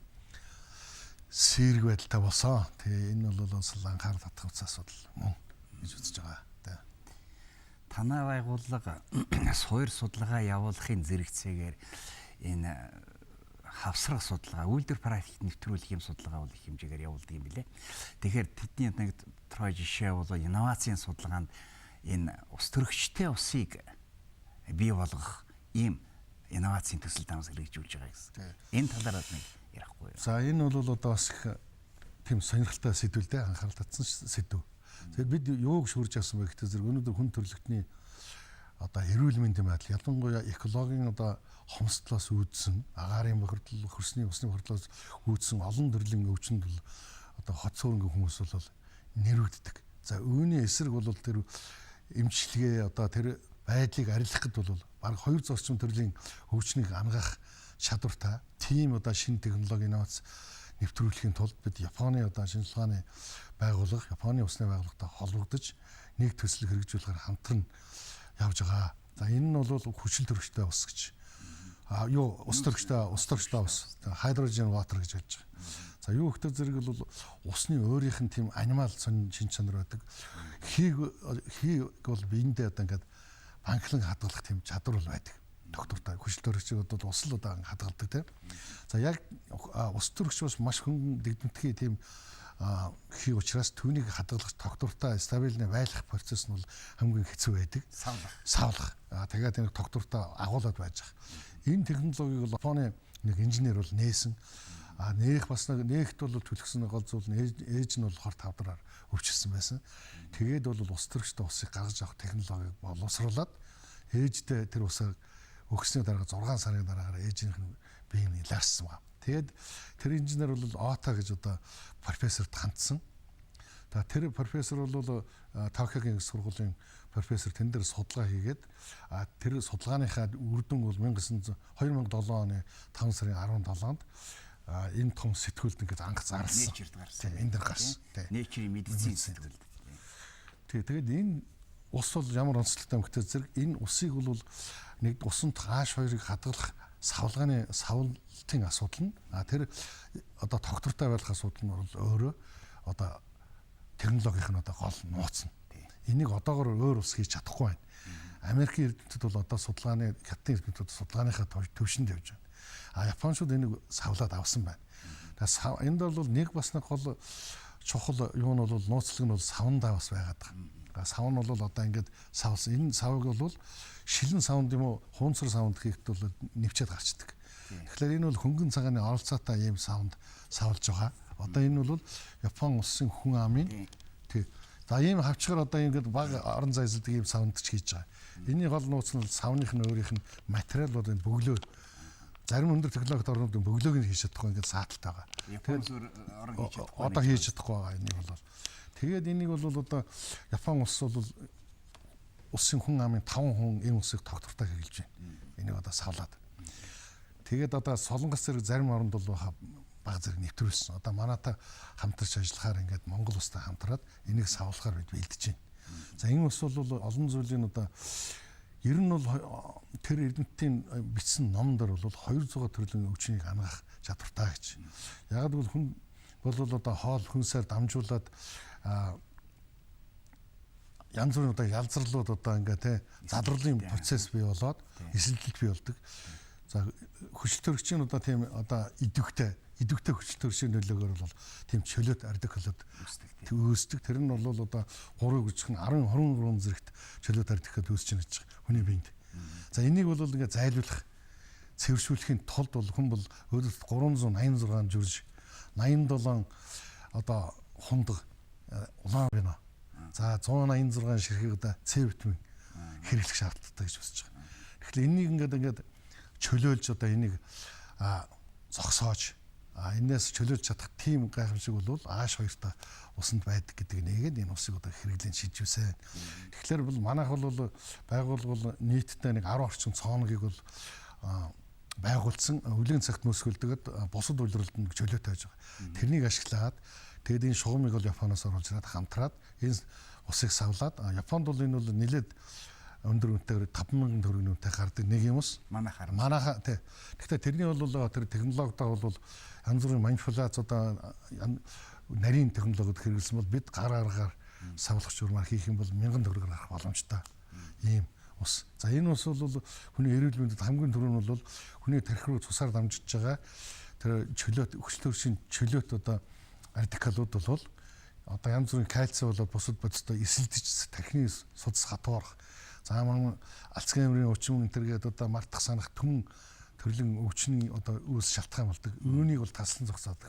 сэрэг байдалтай болсон. Тэгээ энэ бол бас анхаарал татах асуудал мөн гэж үзэж байгаа. Танай байгууллага суур судалгаа явуулахын зэрэгцээгээр энэ хавсрах судалгаа, үйлдвэр практикт нэвтрүүлэх юм судалгаа бол их хэмжээгээр явуулдаг юм билээ. Тэгэхээр тэдний нэг тодорхой жишээ бол инновацийн судалгаанд энэ ус төрөгчтэй усыг бий болгох ийм инновацийн төсөл дамс хэрэгжүүлж байгаа гэсэн. Энэ талаар нэг ярихгүй юу? За энэ бол одоо бас их тийм сонирхолтой сэдв л дээ, анхаарал татсан сэдв. Тэгэхээр бид юуг шүүрж авсан бэ гэхдээ зэрэг өнөөдөр хүн төрөлхтний одоо эрүүл мэндийн байдал, ялангуяа экологийн одоо хомсдлоос үүдсэн, агаарын бохирдол, хөрсний усны бохирдлоос үүдсэн олон төрлийн өвчнөд бол одоо хот цөөрөнгө хүмүүс бол нэрвэгддэг. За үүний эсрэг бол тэр эмчилгээ одоо тэр байдлыг арилгахад бол бараг 200 орчим төрлийн өвчнийг ангаах чадвартай тийм одоо шинэ технологи инновац нэвтрүүлэхийн тулд бид Японы одоо шинжилгээний байгууллага, Японы усны байгууллагатай холбогдож нэг төсөл хэрэгжүүлэхээр хамтран явж байгаа. За энэ нь бол хүчил төрөгчтэй ус гэж. А юу ус төрөгчтэй ус. Hydrogen water гэж ярьж байгаа. За юу ихтэй зэрэг бол усны өөрийнх нь тийм анимал сонин шин чанар байдаг. Хийг бол биендээ одоо ингээд банклан хадгалах тийм чадвар бол байдаг. Доктортой хүчил төрөгчийг бол ус л одоо хадгалдаг тийм. За яг ус төрөгч бас маш хөнгөн дэгдэмтгий тийм хий учраас түүнийг хадгалах тогтвортой стабилны байлгах процесс нь бол хамгийн хэцүү байдаг. Савлах. Тэгээд энэ тогтвортой агуулад байж байгаа. Энэ технологиг бол Японы нэг инженер бол нээсэн. Нээх бас нэг нээхт бол түлхсэн гол зүйл нь ээж нь бол хорт хавдраар өвчлсөн байсан. Тэгээд бол ус төрөгчтэй усыг гаргаж авах технологиг боловсруулад ээжтэй тэр усыг өгсөний дараа 6 сарын дараагаар ээжийнх нь бие нь илаарсан ба. Тэгээд тэр инженер бол Ота гэж одоо профессорт хандсан. За тэр профессор бол Токиогийн сургуулийн профессор тэн дээр судалгаа хийгээд тэр судалгааныхаа үр дүн бол 2007 оны 5 сарын 17-нд энэ том сэтгүүлд ингээд анх зарласан. Nature-д гарсан. Тийм, энэ дэр гарсан. Nature-ийн медицин сэтгүүлд. Тийм, тэгээд энэ ус бол ямар онцлогтой юм гэхээр зэрэг энэ усыг бол нэг усанд H2-ыг хадгалах савлгааны савлтын асуудал нь тэр одоо тогтвортой байх асуудал нь бол өөрөө одоо технологийн нь одоо гол нууц нь. Энийг одоогор өөр ус хийж чадахгүй байна. Америкийн эрдэмтэд бол одоо судалгааны хятадын эрдэмтэд судалгааныхаа төвшөнд явж байна. А японочууд энийг савлаад авсан байна. Тэгээд энд бол нэг бас нэг гол чухал юу нь бол нууцлаг нь бол савндаа бас байгаад байгаа. Сав нь бол одоо ингээд савлсан. Энэ савыг бол шилэн савнд юм уу хуунцар савнд хийхэд бол нэвчээд гарчдаг. Тэгэхээр энэ бол хөнгөн цагааны оролцоотой ийм савнд савлж байгаа. Одоо энэ бол Япон улсын хүн амын тий. За ийм хавчгаар одоо ингээд баг орон зай эзэлдэг ийм савнд ч хийж байгаа. Энийн гол нууц нь савных нь өөрийнх нь материал бол энэ бөглөө зарим өндөр технологид орнууд бөглөөг нь хийж чадахгүй ингээд сааталтай байгаа. Япон орон хийж чадахгүй. Одоо хийж чадахгүй байгаа энийг бол. Тэгээд энийг бол одоо Япон улс бол улсын хүн амын 5% энэ улсыг тогтвортой хэрэглэж байна. Энийг одоо савлаад. Тэгээд одоо Солонгос зэрэг зарим оронд бол баг зэрэг нэвтрүүлсэн. Одоо манайтай хамтарч ажиллахаар ингээд Монгол улстай хамтраад энийг савлахаар бид бэлдэж байна. За энэ улс бол олон зүйлийн одоо Ер нь бол тэр эрдэмтдийн бичсэн ном дээр бол 200 төрлийн өвчнийг анагаах чадвартай гэж. Яг гэвэл хүн бол одоо хоол хүнсээр дамжуулаад янз бүрийн одоо ялзарлууд одоо ингээ те задруулын процесс бий болоод эсэлдэлт бий болдог. За хүчил төрөгчийн одоо тийм одоо идэвхтэй хүчил төрөгчийн нөлөөгөөр бол тийм чөлөөт ардикулууд үүсдэг. Тэр нь бол одоо 3 гүжих нь 10 23 зэрэгт чөлөөт ардикул үүсэж байна гэж хүний биед. За энийг бол ингээ зайлуулах, цэвэршүүлэхийн тулд бол хүн бол өдөрт 386 жүрж 87 одоо хундаг улаан вино. За 186 ширхэг одоо С витамин хэрэглэх шаардлагатай гэж үзэж байгаа. Тэгэхээр энийг ингээд чөлөөлж одоо энийг зогсоож энээс чөлөөлж чадах тийм гайхамшиг бол ааш хоёртой усанд байдаг гэдэг нэгэд энэ усыг одоо хэрэглэн шийдвэсэн. Тэгэхээр бол манайх бол байгууллага бол нийтдээ нэг 10 орчим цооногийг бол байгуулсан өвлийн цагт мөсгөлдөд бусад улиралд нь чөлөөтэй байж байгаа. Тэрнийг ашиглаад тэгээд энэ шугамыг бол Японоос оруулж ирээд хамтраад энэ усыг савлаад Японд бол энэ бол нэлээд өндөр үнэтэйгээр 5000 төгрөгийн үнэтэй гардаг нэг юм ус. Манайха тий. Гэхдээ тэрний бол тэр технологидоо бол янз бүрийн манипуляц одоо нарийн технологид хэрэглэсэн бол бид гар аргаар савлах журмаар хийх юм бол 1000 төгрөгөөр гарах боломжтой ийм ус. За энэ ус бол хүний эрүүл мэндэд хамгийн түрүү нь бол хүний тархи руу цусаар дамжиж байгаа тэр чөлөөт хүчил төршийн чөлөөт одоо радикалууд бол одоо янз бүрийн кальци болоод бусад бодистой эсэлдэж тархины судас хатуурах. За мөн Альцгеймерийн өвчин энэ төргээд одоо мартах санах түн төрлийн өвчний одоо үүс шалтгаан болдог. Үүнийг бол таслан зогсоодог.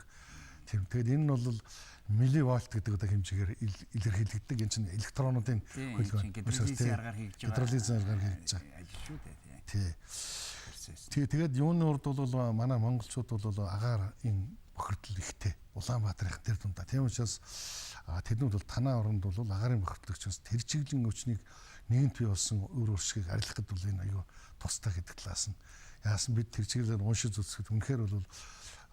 Тийм. Тэгээд энэ нь бол милливольт гэдэг одоо хэмжээгээр илэрхийлэгддэг. Энэ чинь электронуудын хөлгөө. Гидролизын аргаар хийж байгаа. Гидролизын аргаар хийж байгаа. Ажил шүү дээ. Тий. Тэгээд юуны урд бол манай монголчууд бол агаар энэ бохирдол ихтэй. Улаанбаатарын тэр дундаа. Тийм учраас тэднүүд бол танаа оронд бол агаарын бохирдлогчоос тэр чиглэлийн өвчнийг нэгэнт бий болсон үр уршгийг арилгахад бол энэ аюу тустай гэдэг талаас нь яасан бид тэр чиглэлээр уншиж үзэхэд үнэхээр бол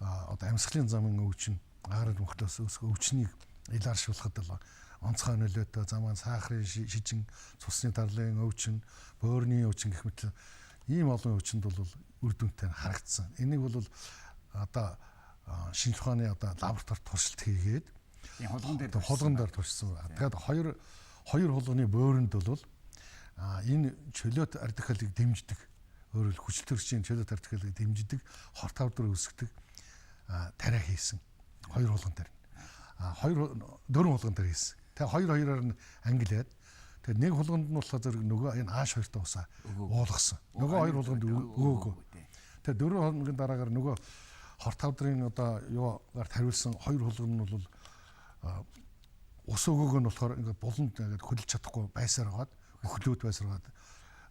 одоо амьсгалын замын өвчин агаарын бохирдлоос үүсэх өвчнийг илааршуулахад бол онцгой нөлөөтэй замаан сахарын шижин, цусны дарлын өвчин, бөөрийн өвчин гэх мэт ийм олон өвчнөд бол үр дүнтэй харагдсан. Энийг бол одоо шинжлэх ухааны одоо лабораторид туршилт хийгээд хулган дээр туршсан. Тэгээд хоёр хулганы бөөрөнд бол энэ чөлөөт радикалыг дэмждэг, өөрөөр хүчил төрөгчийн чөлөөт радикалыг дэмждэг, хорт хавдар үүсгэдэг тариа хийсэн. Хоёр хулган дээр. Дөрвөн хулган дээр хийсэн. Тэгээ хоёр хоёроор нь ангилаад тэгээд нэг хулганд нь болохоор зэрэг нөгөө энэ ааш хоёртой усаа уулгасан. Нөгөө хоёр хулганд өгөөгүй. Тэгээ 4 хоногийн дараагаар нөгөө хорт хавдрын одоо юугаар тариулсан хоёр хулган нь бол ус өгөөг нь болохоор ингээд буланд ингээд хөдөлж чадахгүй байсаар байгаад өхлөөд байсаар байгаад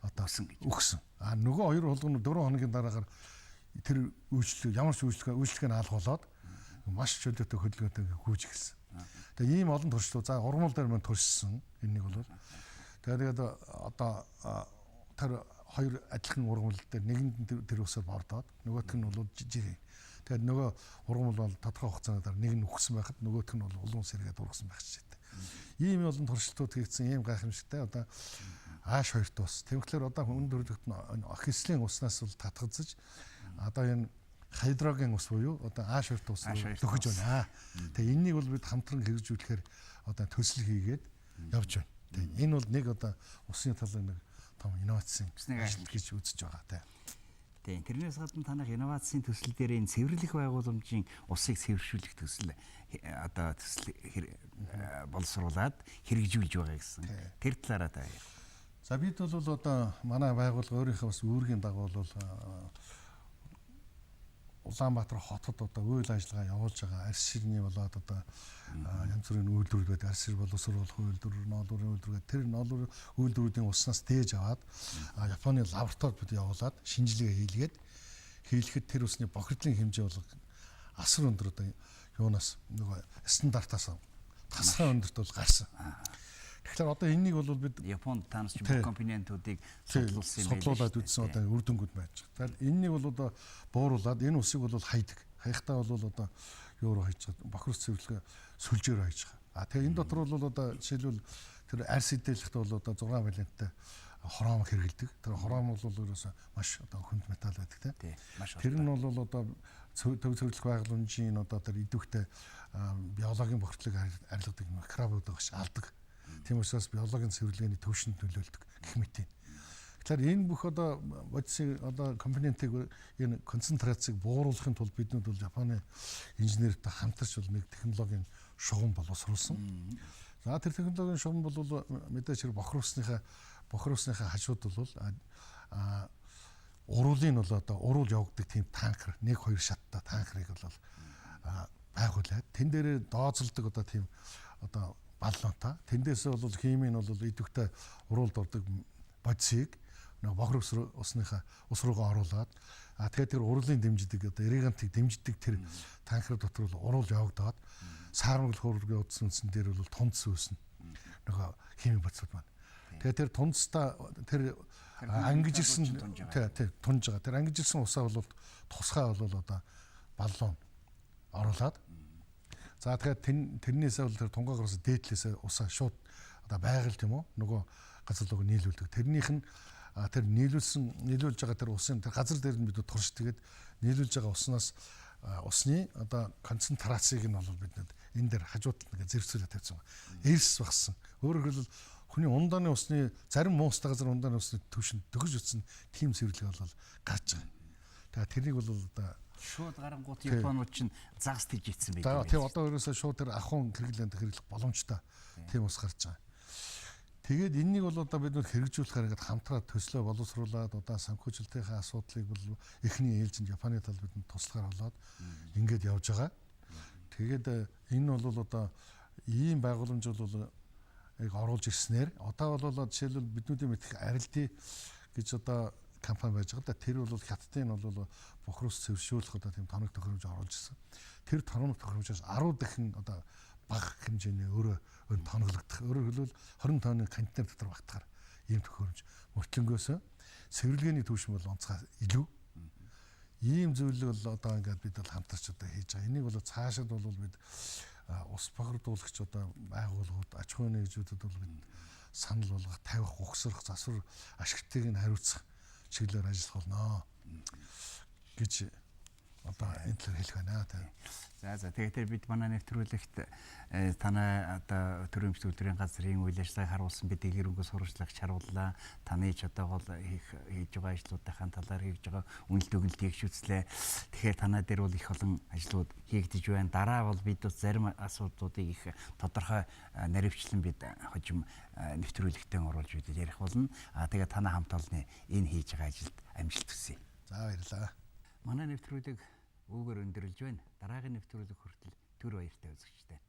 одоо өгсөн. А нөгөө хоёр хулган нь 4 хоногийн дараагаар тэр үйлчлэг ямар ч үйлчлэгийг нь алах болоод маш чөлөөтэй хөдөлгөөнтэй гүйж эхэлсэн. Тэгээ ийм олон туршлага за ургамал дээр мань туршсан энэнийг бол тэгээд одоо тэр хоёр адилхан ургамал дээр нэгэнд тэр усаар бордоод нөгөөх нь бол жижиг. Тэгээд нөгөө ургамал бол тодорхой хугацааны дараа нэг нь үхсэн байхад нөгөөх нь бол улам сэргээд ургасан байх жишээтэй. Ийм олон туршилтууд хийгдсэн ийм гайхамшигтай одоо ааш хоёрт ус. Тэмхлээр одоо хүн төрөлхт нь окислийн уснаас бол татгацж одоо энэ хидроген ус буюу одоо ааш хоёрт ус төхөж байна. Тэгээ энэнийг бол бид хамтран хэрэгжүүлэхээр одоо төсөл хийгээд явж байна. Тэгээ энэ бол нэг одоо усны талын нэг том инновацийн ажил гэж үзэж байгаа тий. Тийм. Тэрнээс гадна танах инновацийн төсөл дээр энэ цэвэрлэх байгууламжийн усыг цэвэршүүлэх төсөл одоо төсөл боловсруулад хэрэгжүүлж байгаа гэсэн. Тэр талаараа та ярив. За бид бол одоо манай байгууллага өөрийнхөө бас үүргийн дагуу бол Улаанбаатар хотод одоо үйл ажиллагаа явуулж байгаа арьс ширний болоод одоо янз бүрийн үйлдвэрүүд байдаг. Арьс шир боловсруулах үйлдвэр, ноолуурын үйлдвэр гэх тэр ноолуур үйлдвэрүүдийн уснаас дээж аваад Японы лабораторид бид явуулаад шинжилгээ хийлгээд хийлгэхэд тэр усны бохирдлын хэмжээ бол асар өндөр одоо юунаас нөгөө стандартаас тасраа өндөрт бол гарсан. Тэгэхээр одоо энэнийг бол бид Японд танаас ч бүх компонентуудыг судлуулсан юм байна. Судлуулад үзсэн одоо үр дүнгууд байж байгаа. Тэгэхээр энэнийг бол одоо бууруулад энэ усыг бол хайдаг. Хаяхдаа бол одоо юу руу хайж байгаа? Бохирц цэвэрлэгээ сүлжээр хайж байгаа. А тэгээ энэ дотор бол одоо жишээлбэл тэр арьс эдэлэхт бол одоо 6 валенттай хром хэрэглэдэг. Тэр хром бол ерөөсөө маш одоо хүнд металл байдаг тийм. Тэр нь бол одоо төв цэвэрлэх байгууламжийн одоо тэр идэвхтэй биологийн бохирдлыг арилгадаг микробуудыг бас алдаг. Тийм учраас биологийн цэвэрлэгээний төвшөнд нөлөөлдөг гэх мэт. Тэгэхээр энэ бүх одоо бодисын одоо компонентыг энэ концентрацийг бууруулахын тулд биднүүд бол Японы инженертэй хамтарч бол нэг технологийн шугам боловсруулсан. За тэр технологийн шугам бол мэдээж хэрэг бохир усныхаа хажууд бол уруулын бол одоо уруул явагддаг тийм танкер 1 2 шаттай танкерыг бол байгуулад тэн дээрээ дооцолдог одоо тийм одоо баллонтой тэндээсээ бол химийн бол идэвхтэй уруулд ордог бодисыг нөгөө бохир усныхаа ус руугаа оруулаад тэгээд тэр уруулын дэмждэг одоо иригантыг дэмждэг тэр танкер дотор бол уруул явагдаад саармаг хуургийн удас үндсэн дээр бол тундс үүснэ. Нөгөө химийн бодисууд маань. Тэгээд тэр тундстай тэр ангижирсан тий тунж байгаа. Тэр ангижирсан усаа бол тусгай бол одоо баллон оруулаад за тэгээд тэрнээсээ бол тэр тунгаа гарсан дээдлээсээ усаа шууд одоо байгаль тийм үү нөгөө газар руу нийлүүлдэг. Тэрнийх нь тэр нийлүүлж байгаа тэр усын тэр газар дээр нь бид турш тэгээд нийлүүлж байгаа уснаас усны одоо концентрацийг нь бол бид энэ дээр хажууд нэг зэрэгцүүлээ тавьсан байна. Эрс багсан. Өөрөөр хэлбэл хүний ундааны усны зарим муустай газар ундааны усны түвшинд төгөж утсан тийм цэвэрлэг бол гарч байгаа. Тэгээ тэрнийг бол одоо шууд гарангуут Японууд чинь загас тийж ицсэн байх. Тийм одоо ерөөсөө шууд тэр ахуйн хэрэглээнд хэрэглэх боломжтой тийм ус гарч байгаа. Тэгээд энэнийг бол одоо бид нөр хэрэгжүүлэхээр ингээд хамтраад төслөө боловсруулад одоо санхүүжилтийнхээ асуудлыг бол эхний ээлжинд Японы тал бидэнд туслахаар болоод ингээд явж байгаа. Тэгээд энэ бол одоо ийм байгууламж бол яг оруулж ирснээр одоо бол жишээлбэл биднүүдийн мэдэх арилди гэж одоо компани байж байгаа да. Тэр бол хятадын бол бохир ус цэвэршүүлэх одоо тийм тоног төхөөрөмж оруулж ирсэн. Тэр тоног төхөөрөмжөөс 10 дахин одоо бага хэмжээний өөрөө тоноглогдох. Өөрөөр хэлбэл 20 тонны контейнер дотор багтахаар ийм төхөөрөмж мөртлөнгөөсөө цэвэрлэгээний түвшин бол онцгой илүү. Ийм зүйлийг бол одоо ингээд бид бол хамтарч одоо хийж байгаа. Энийг бол цаашид бол бид ус бохирдуулагч одоо байгууллагууд, аж ахуйн нэгжүүдэд бол бид санал болгох, тавих, угсрах, засвар ашигтайг нь хариуцах чиглэлээр ажиллах болно гэж одоо энэ талаар хэлэх байна. За за тэгэхээр бид манай нэвтрүүлэгт танай одоо төрийн өмч үйлдвэрийн газрын үйл ажиллагааг харуулсан бид дэлгэрэнгүй сурвалжлагч харууллаа. Таны ч одоо бол хийж байгаа ажлуудынхаа талаар хийж байгаа үнэлт өгнөлтийг шүүцлээ. Тэгэхээр танай дээр бол их олон ажлууд хийгдэж байна. Дараа бол бид бас зарим асуудлуудыг их тодорхой наривчлан бид хожим нэвтрүүлэгтээ оруулж бид ярих болно. А тэгээ танай хамт олонны энэ хийж байгаа ажилд амжилт хүсье. За баярлалаа. Манай нэвтрүүлэг үүгээр өндөрлж байна. Дараагийн нэвтрүүлэг хүртэл түр баяртай үзэгчтэй.